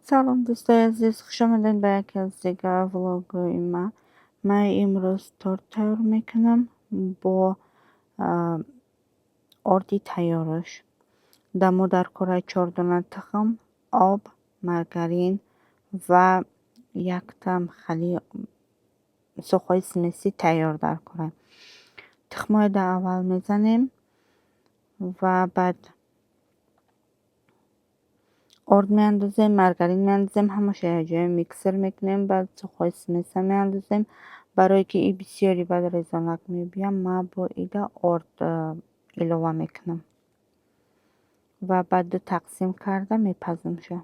Салом, дӯстои азиз, хуш омадед ба яке аз дигар влогҳои ман. Ман имрӯз торт тайёр мекунам бо орди тайёраш. Дар мо дар кораи 4 дона тухм, об, маргарин ва якта хали сухои смеси тайёр дар кора. Тухмҳоро дар аввал мезанем ва баъд орд меандозем, маргарин меандозем, ҳамаша якҷоя миксер мекунем, баъд сухои смеса меандозем. Барое ки и бисёри баъд резонак мебиям, ман бо ида орд илова мекунам ва баъд ду тақсим карда мепазамша.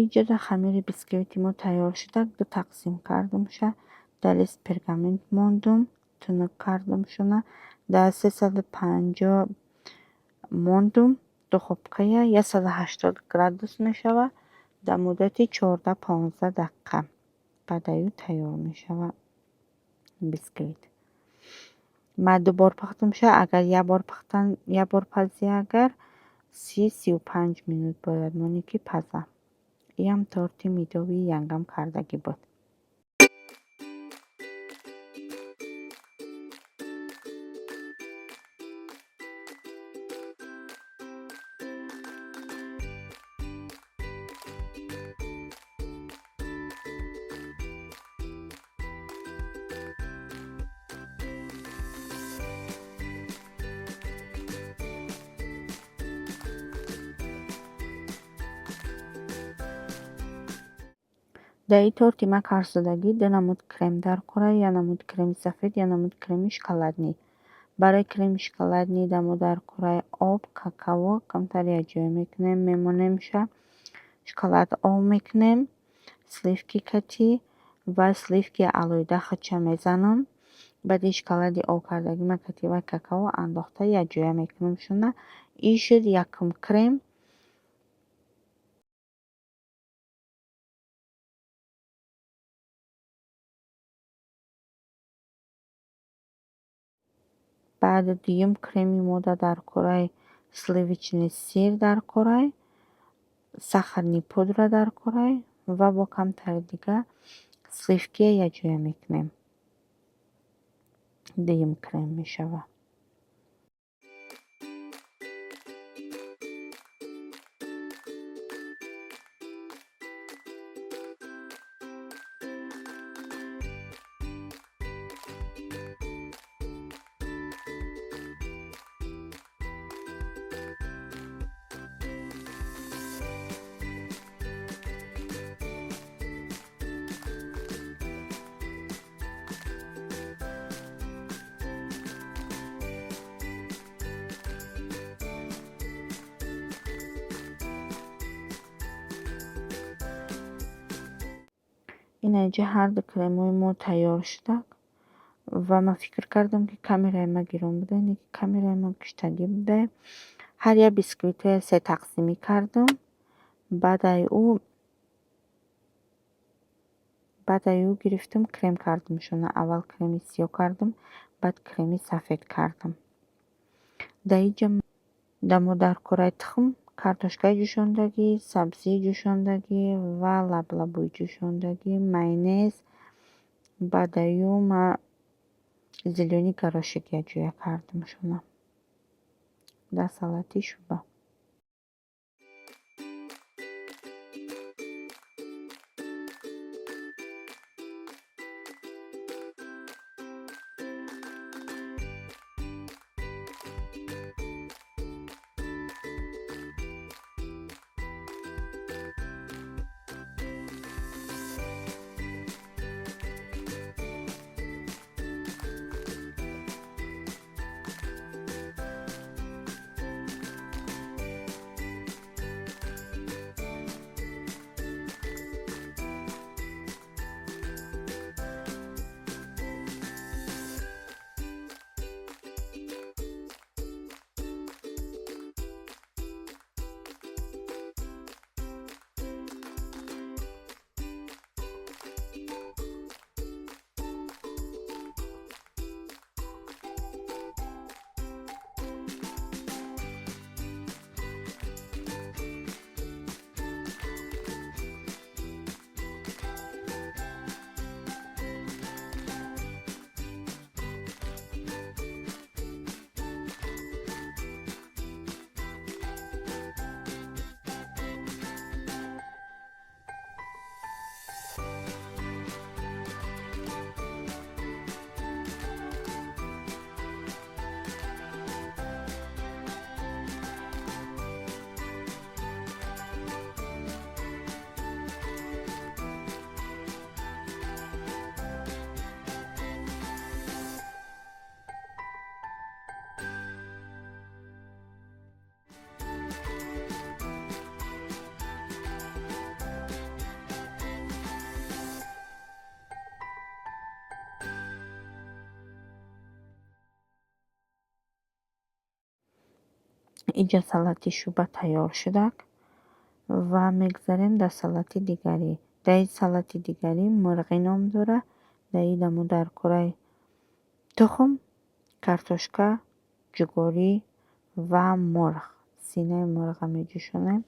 Иҷода хамири бисквити мо тайёр шуда, ду тақсим кардамша, дар лист пергамент мондум, тунук кардамшона, дар 350 мондум, духовкая 180 градус мешавад, дар муддати 14-15 дақиқа. Баъд аю тайёр мешавад бисквит. Ман ду бор пухтамша, агар як бор пухтан, як бор пазӣ агар 30-35 минут бояд монӣ ки паза. Иам торти медовии янгам кардагӣ буд. Дар ин торти ман карсодагӣ ду намуд крем дар кора, як намуд креми сафед, як намуд креми шоколаднӣ. Барои креми шоколаднӣ дар мо дар кораи об, какао камтар якҷоя мекунем, мемонемша, шоколад об мекунем, сливки катӣ ва сливки алоҳида худша мезанам. Баъд ин шоколади об кардагӣ ман катӣ ва какао андохта якҷоя мекунамшона. Ин шуд якум крем. Баъд дуюм креми мода дар кораи сливочный сир дар кораи, сахарный пудра дар кораи ва бо камтари дига сливкия якҷоя мекунем. Дуюм крем мешавад. Инаинҷа ҳар ду кремҳои мо тайёр шуда ва ман фикр кардам, ки камераи ман гирон буда, не ки камераи ман куштагӣ буда. Ҳар як бисквитҳоя се тақсимӣ кардам. Баъд ай ӯ гирифтам, крем кардамшона. Аввал креми сиёҳ кардам, баъд креми сафед кардам. Дар инҷа дар мо дар кораи тухм, картошкаи ҷӯшондагӣ, сабзии ҷӯшондагӣ ва лаблабӯи ҷӯшондагӣ, майонез. Баъд ай ӯ ман зелёный горошек якҷоя кардамшона. Дар салати шӯрба. Иҷа салати шӯрба тайёр шудак ва мегзарем дар салати дигарӣ. Дар ин салати дигарӣ мурғӣ ном дорад. Дар ин дамо дар кораи тухм, картошка, ҷуворӣ ва мурғ. Синаи мурға меҷӯшонем.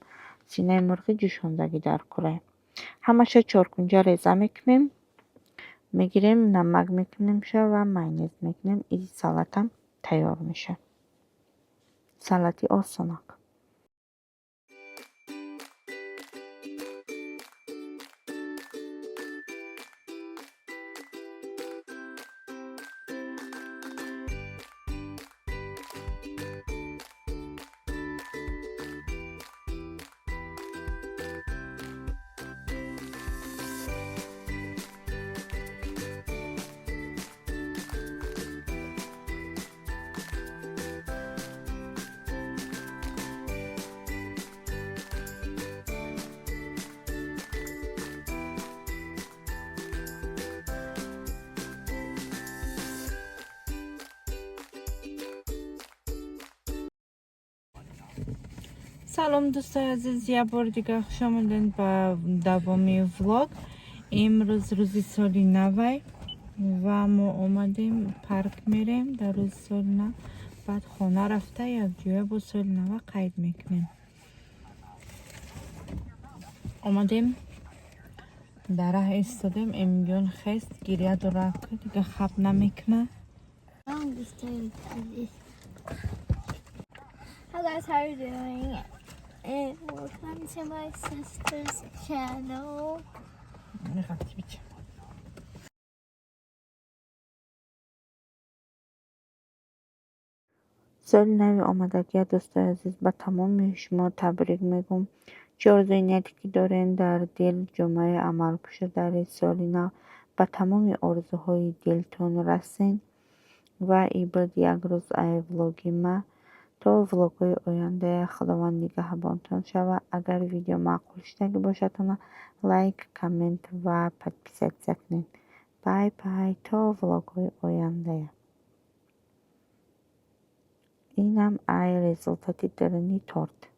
Синаи мурғи ҷӯшондагӣ дар кораи. Ҳамаша чоркунҷа реза мекунем, мегирем, намак мекунемша ва майонез мекунем. Ин салатам тайёр мешавад. Салати осонак. Салом, дӯстои азиз, як бори дигар хуш омадед ба давоми влог. Имрӯз рӯзи соли навай ва мо омадем, парк мерем дар рӯзи соли нав. Баъд хона рафта, якҷоя бо соли нава қайд мекунем. Омадем, дар раҳ истодем. Эминҷон хест, гиря дорад, дига хаб намекунад. Салом, дӯстои азиз. Hi guys, how are you doing? And welcome to my sister's channel. Мехати бича. Соли нави омадагия, дӯстои азиз, ба тамоми шумо табрик мегӯм. Чӣ орзуи нияте ки дорен дар дил, ҷомаи амал пӯшед, дар ин соли нав ба тамоми орзуҳои дилтон расен. Ва ин буд як рӯз ай влоги ма. То влогҳои оянда Худованд нигаҳбонтон шавад. Агар видео маъқул шудагӣ бошадтона, лайк, коммент ва подписаться кунед. Бай бай, то влогҳои ояндая. Инам ай результати даруни торт.